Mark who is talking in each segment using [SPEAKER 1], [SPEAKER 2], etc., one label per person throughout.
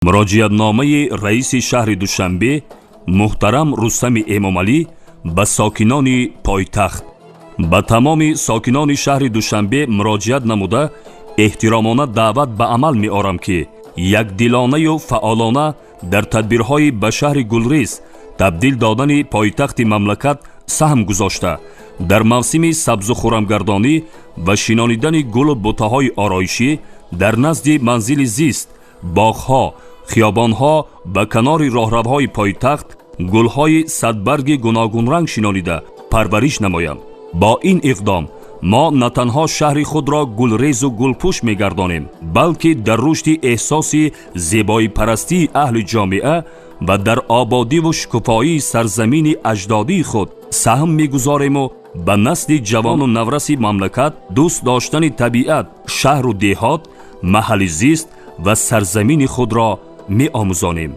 [SPEAKER 1] Муроҷиатномаи раиси шаҳри Душанбе муҳтарам Рустами Эмомалӣ ба сокинони пойтахт. Ба тамоми сокинони шаҳри Душанбе муроҷиат намуда, эҳтиромона даъват ба амал меорам, ки якдилонаю фаъолона дар тадбирҳои ба шаҳри гулрез табдил додани пойтахти мамлакат саҳм гузошта, дар мавсими сабзу хуррамгардонӣ ва шинонидани гулу бутаҳои ороишӣ дар назди манзили зист, боғҳо, хиёбонҳо ба канори роҳравҳои пойтахт гулҳои садбарги гуногунранг шинонида парвариш намоянд. Бо ин иқдом мо на танҳо шаҳри худро гулрезу гулпӯш мегардонем, балки дар рушди эҳсоси зебоипарастии аҳли ҷомеа ва дар ободиву шукуфоии сарзамини аҷдодии худ саҳм мегузорему ба насли ҷавону навраси мамлакат дӯст доштани табиат, шаҳру деҳот, маҳалли зист ва сарзамини худро меомӯзонем.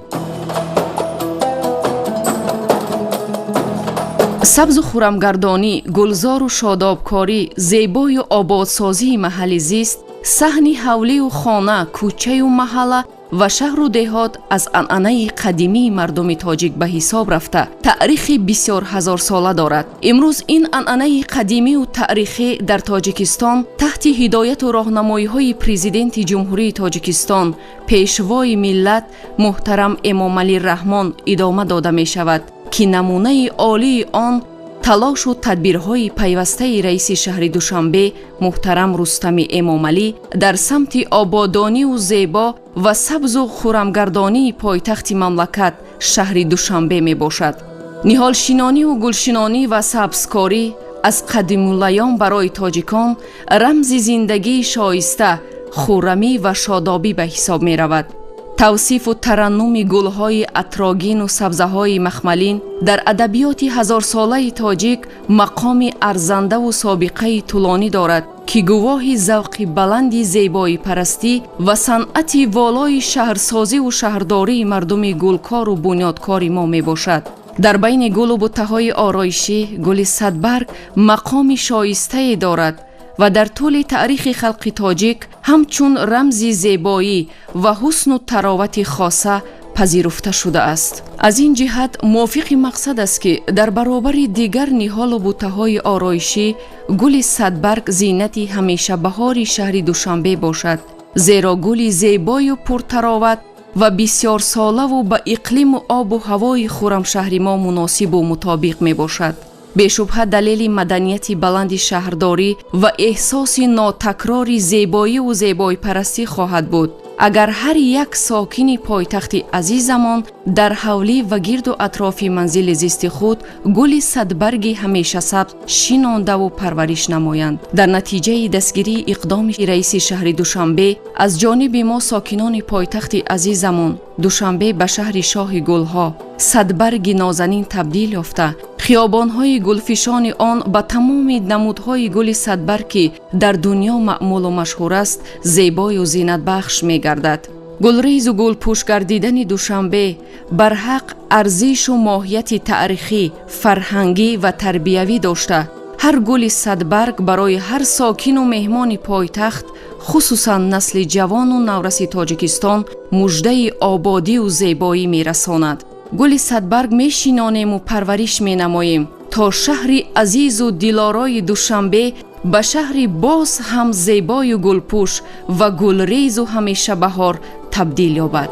[SPEAKER 2] Сабзу хуррамгардонӣ, гулзору шодобкорӣ, зебою ободсозии маҳалли зист, саҳни ҳавлию хона, кӯчаю маҳалла ва шаҳру деҳот аз анъанаи қадимии мардуми тоҷик ба ҳисоб рафта, таърихи бисёрҳазорсола дорад. Имрӯз ин анъанаи қадимию таърихӣ дар Тоҷикистон таҳти ҳидояту роҳнамоиҳои Президенти Ҷумҳурии Тоҷикистон, Пешвои миллат муҳтарам Эмомалӣ Раҳмон идома дода мешавад, ки намунаи олии он талошу тадбирҳои пайвастаи раиси шаҳри Душанбе муҳтарам Рустами Эмомалӣ дар самти ободонию зебо ва сабзу хуррамгардонии пойтахти мамлакат, шаҳри Душанбе мебошад. Ниҳолшинонию гулшинонӣ ва сабзкорӣ аз қадимулайём барои тоҷикон рамзи зиндагии шоиста, хуррамӣ ва шодобӣ ба ҳисоб меравад. Тавсифу тараннуми гулҳои атрогину сабзаҳои махмалин дар адабиёти ҳазорсолаи тоҷик мақоми арзандаву собиқаи тӯлонӣ дорад, ки гувоҳи завқи баланди зебоипарастӣ ва санъати волои шаҳрсозиву шаҳрдории мардуми гулкору бунёдкори мо мебошад. Дар байни гулу буттаҳои ороишӣ гули садбарг мақоми шоистае дорад ва дар тӯли таърихи халқи тоҷик ҳамчун рамзи зебоӣ ва ҳусну таровати хоса пазируфта шудааст. Аз ин ҷиҳат мувофиқи мақсад аст, ки дар баробари дигар ниҳолу буттаҳои ороишӣ гули садбарг зинати ҳамешабаҳори шаҳри Душанбе бошад, зеро гули зебою пуртароват ва бисёрсолаву ба иқлиму обу ҳавои хуррамшаҳри мо муносибу мутобиқ мебошад. Бешубҳа, далели маданияти баланди шаҳрдорӣ ва эҳсоси нотакрори зебоиву зебоипарастӣ хоҳад буд, агар ҳар як сокини пойтахти азизамон дар ҳавлӣ ва гирду атрофи манзили зисти худ гули садбарги ҳамешасабз шинондаву парвариш намоянд. Дар натиҷаи дастгирии иқдоми раиси шаҳри Душанбе аз ҷониби мо, сокинони пойтахти азизамон, Душанбе ба шаҳри шоҳи гулҳо, садбарги нозанин табдил ёфта, хиёбонҳои гулфишони он ба тамоми намудҳои гули садбарг, ки дар дунё маъмулу машҳур аст, зебою зинатбахш мегардад. Гулрезу гулпӯш гардидани Душанбе барҳақ арзишу моҳияти таърихӣ, фарҳангӣ ва тарбиявӣ дошта, ҳар гули садбарг барои ҳар сокину меҳмони пойтахт, хусусан насли ҷавону навраси Тоҷикистон, муждаи ободию зебоӣ мерасонад. Гули садбарг мешинонему парвариш менамоем, то шаҳри азизу дилорои Душанбе ба шаҳри боз ҳам зебою гулпӯш ва гулрезу ҳамешабаҳор табдил ёбад.